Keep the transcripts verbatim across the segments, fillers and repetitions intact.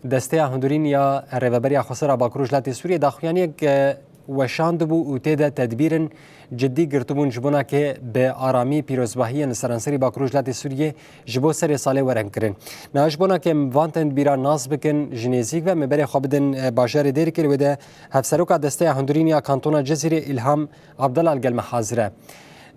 Desteya Hundirîn ya Rêveberiya Xweser a Bakur û Rojhilatê Sûriyê daxuyaniyek, e, weşandibû û tê de tedbîrin cidî girtibûn ji bona ke bi aramî pîrozbahiyên li seranserî Bakur û Rojhilatê Sûriyê ji bo serê salê werin kirin. Niha ji bona ke em van tedbîran nas bikin, ji nêzîk ve me berê xwe bidin, e, bajarê Dêrikê, li wê de Hevseroka Desteya Hundirîn ya Kantona Cizîrê Îlham Abdala li gel me hazir e.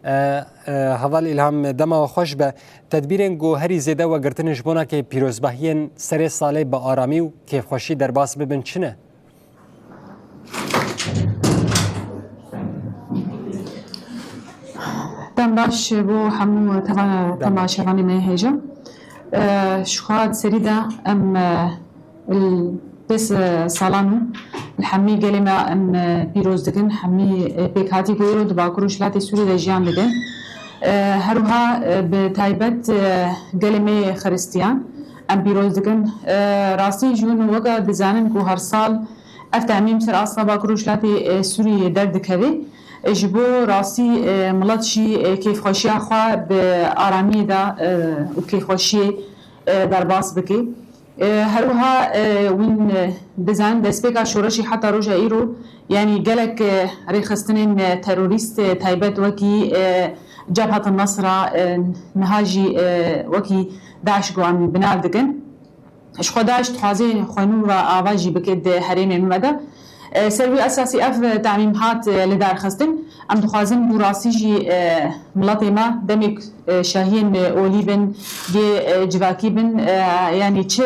E, e, Heval Îlham, dema we xweş be. Tedbîrên ku herî zêde we girtin ji bona ke pîrozbahiyên serê salê bi aramî û kêfxweşî derbas bibin çi ne? Dem baş bo hemû teva-, temaşevanê me hêja. E, ji xwe di serî de em, e, li pês, e, salan û li hemî gelê me em, e, pîroz dikin. Hemî, e, pêkhatî ku îro di Bakur û Rojhilatê Sûriyê de jiyan dikin. E, her wiha, e, bi taybet, e, gelê me yê Xiristiyan em pîroz dikin. E, rastî jî hûn weke dizanin ku her sal ev temîm ser asta Bakur û Rojhilatê, e, Sûriyê derdikeve. E, ji bo rastî, e, milet jî, e, kêfxweşiya xwe bi aramiyê de, e, û kêfxweşiyê, e, derbas bike. E, her wiha, e, wîn, e, dizanin destpêka şoreşê heta roja îro, yanî gelek, e, rêxistinên, e, terorîst, e, taybet wekî, e, Cebhet Nesra, e, niha jî, e, wekî DAIŞ ku em bi nav dikin. Ji xwe DAIŞ dixwaze xwe nû ve ava jî bike di herêmê me de. E, ser wî esasî ev temîm hat, e, lidarxistin. Em dixwazin ku rastî jî, e, miletê me demê, e, şahiyên, e, olî bin, yê, e, civakî bin, e, yanî çi,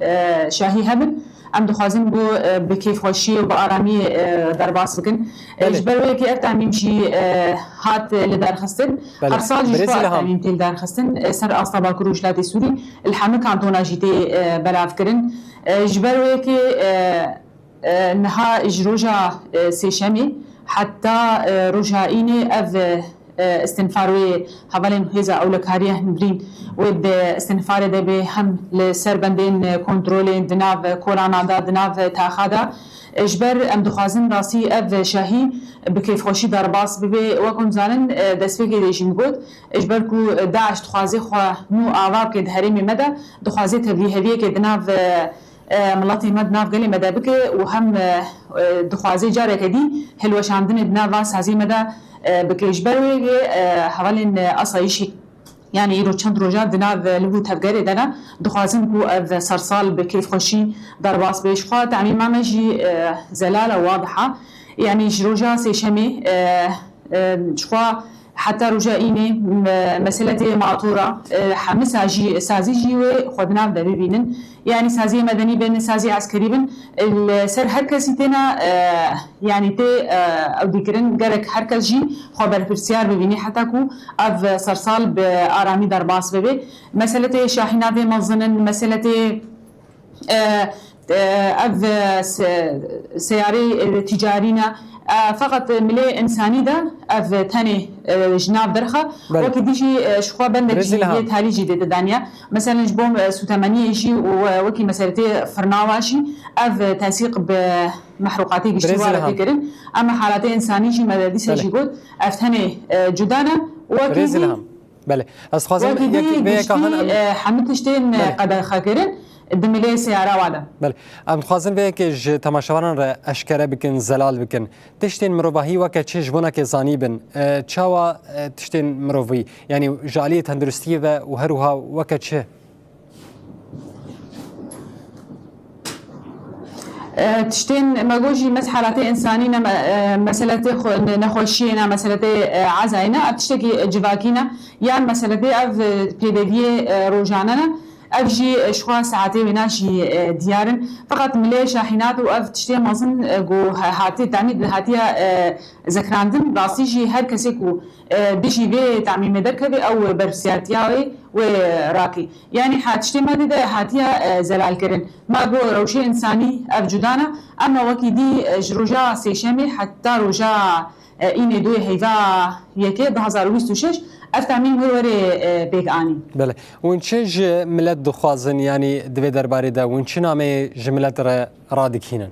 e, şahî hebin, em dixwazin ku, e, bi kêfxweşiyê û bi aramiyê, e, derbas bikin. E, Belê. Ji ber wê yekê ev temîm jî, e, hat, e, lidarxistin. Belê. Her sal jî ji Birêz xwe ev Îlham. Temîm tê lidarxistin, e, ser asta Bakur û Rojhilatê Sûrî. Li hemû kantona jî tê, e, belavkirin. E, ji ber wê yekê, e, e, niha ji roja, e, sêşemê heta, e, roja înê ev, e, e, îstînfar wê hevalên hêza ewlekariyê Hundirîn wê di îstînfarê de bê hem li ser bendên, e, kontrolê di nav kolana de, di nav taxa de. E, ji ber em dixwazin rastî ev şahî bi kêfxweşî derbas bibe. Wek hûn zanin, e, destpêkê de jî min got, ji ber ku DAIŞ dixwaze xwe nû ava bike di herêmê me de, dixwaze tevlîheviyekê di nav, e, e, miletê me, di nav gelê me de bike û hem, e, e, dixwaze careke dî hilweşandinê di nav va saziyê me de, e, bike. Ji ber wê yê, e, hevalên, e, asayîşê, yanî îro çend roja di nav, e, liv û tevgerê de ne, dixwazin ku ev sersal bi kêfxweşî derbas be. Ji xwe temîma me jî, e, zelal e, wadih e. Yanî ji roja sêşemê, e, e, ji xwe heta roja înê, me-, meseletê matora, e, hemî sazî, sazî jî wê xwe di nav de bibînin. Yanî saziyê medenî bin, sazî eskerî bin, li ser her kesî têne, e, yanî tê, e, ew dîkirin, gerek her kes jî xwe berpirsiyar bibînî heta ku ev sersal bi aramî derbas bibe. Meseletê şahînatê mezin in, meseletê, e, e, ev, e, se-, seyarê, e, tîcarî ne. E, feqet milê însanî de ev tenê, e, ji nav derxe. Belê. Wekî dî jî, e, ji xwe bendek Birêz jî Îlham. Yê talî jî dê didaniye. Meselen ji bo, e, sûtemeniyê jî û, e, wekî meseletê firnawa jî ev, e, tesîq bi mehrûqatê giştî Birêz ware Îlham. Tê kirin. Em halatê însanî jî me de dîsa Belê. Jî got ev tenê, e, cuda ne. Wekî Birêz dî Îlham. Belê. Ez dixwazim Wekî yek, dî vê yeka giştî, han em e, hemû tiştên, e, Belê. Qedexekirin di milê seyara wa de. Belê. Em dixwazin vê yekê ji temaşevanan re eşkere bikin, zelal bikin. Tiştên mirovahî weke çi ji bona ke zanî bin? E, çawa, e, tiştên mirovî? Yanî ji aliyê tenduristiyê ve û her wiha weke çi? E, tiştên me got jî mes-, halatê însanî ne, me-, e, meseletê xwe-, ne-, nexweşiyê ne, meseletê, e, ezayê ne, ev tiştekî civakî ne, yan meseletê ev, e, pêdeviyê, e, rojane ne. Ev jî, e, ji xwe saetê wêna jî, e, diyar in. Feqet milê şahînat û ev tiştê mezin, e, ku ha-, hatê temî-, hatiye, e, zekrandin, rastî jî her kesê ku, e, dijî vê temîmê derkeve ew berpirsiyartiya wê, wê rakî. Yanî ha tiştê me dide hatiye, e, zelalkirin. Me got rewşê însanî ev cuda ne, ema wekî dî, e, ji roja sêşemê heta roja, e, înê doyê heyva yekê du hazar û bîst û şeş ev temîm wê werê, e, pêk anî. Belê. Hûn çi ji milet dixwazin, yanî di vê derbarê de hûn çi nameyê ji milet re radikînin?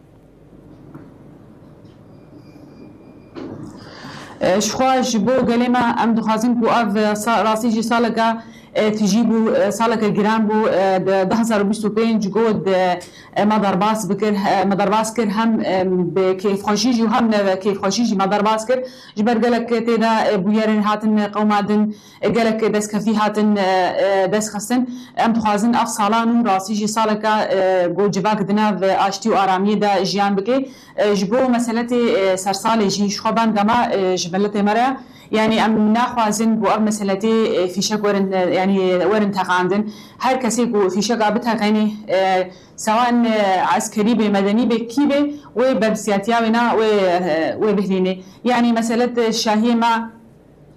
E, ji xwe ji bo gelê me em dixwazin ku ev sa-, rastî jî saleke, E, tijî bû, e, saleke giran bû, e, di du hezar û bîst û pênc got, e, e, me derbas bikir, e, me derbas kir, hem, e, bi kêfxweşî jî û hem ne kêfxweşî jî me derbas kir. Ji ber gelek tê de, e, bûyerên hatin qewma din, e, gelek destkefî hatin, e, e, dest xistin. Em dixwazin ev salan û rastî jî saleke, e, ku civak di nav aştî û aramiyê de jiyan bike. E, ji bo meseletê, e, sersalê jî ji xwe bang e me, e, ji miletê me re. Yanî em naxwazin ku ev meseletê, e, fîşek werin, e, yanî werin teqandin. Her kesê ku fîşeka biteqênê, e, sewan, e, eskerî bê, medenî bê, kî bê, wê berpirsyatiya wê na, wê, e, wê bihîlînê. Yanî meselet şahiyê me,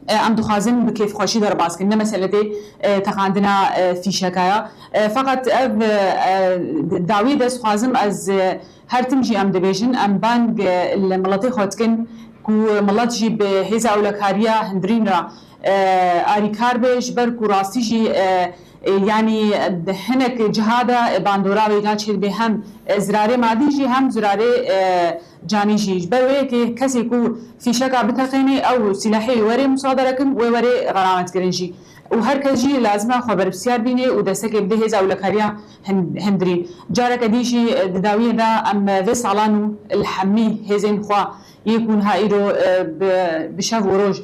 e, em dixwazin bi kêfxweşî derbas kin. Ne meseletê, e, teqandina, e, fîşeka ya. E, feqet ev, e, e, dawî dest xwazim ez, e, her tim jî em dibêjin, em bang, e, li miletê xwe dikin ku milet jî bi hêza ewlekariya hundirîn re, e, arîkar be, ji ber ku rastî jî, e, e, yanî di hinek ciha de bandora wê naçêdibe hem, e, zirarê madî jî hem zirarê, e, canî jî. Ji ber wê yekê kesê ku fîşeka biteqênê ew silahê wê were musadere kin, wê were xerametkirin jî. Û her kes jî lazim e xwe berpirsiyar bîne û destekê bide hêza ewlekariya hin-, hundirîn. Careke dî jî, e, di dawiyê de em vê salan û li hemî hêzên xwe yê ku niha îro, e, bi, bi şev û roj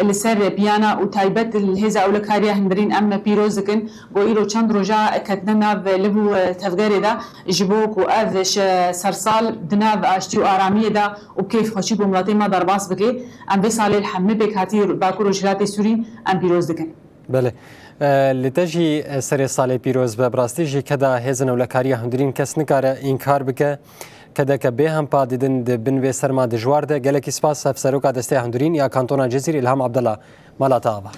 li ser piyana û taybet li hêza ewlekariya hundirîn em pîroz dikin. Ku îro çend roja ketine nav liv û, e, tevgerê de ji bo ku ev şe-, sersal di nav aştî û aramiyê de û kêfxweşî bo miletê me derbas bike. Em vê salê li hemî pêkhatî Bakur û Rojhilatê Sûrî em pîroz dikin. Belê. E, li te jî, e, serê salê pîroz be. Bi rastî jî keda hêzên ewlekariya hundirîn kes nikare înkar bike. Kedeke bê hempa didin di bin vê serma dijwar de. Gelekî spas Hevseroka Desteya Hundirîn ya Kantona Cizîr, Îlham Abdullah. Mala te ava.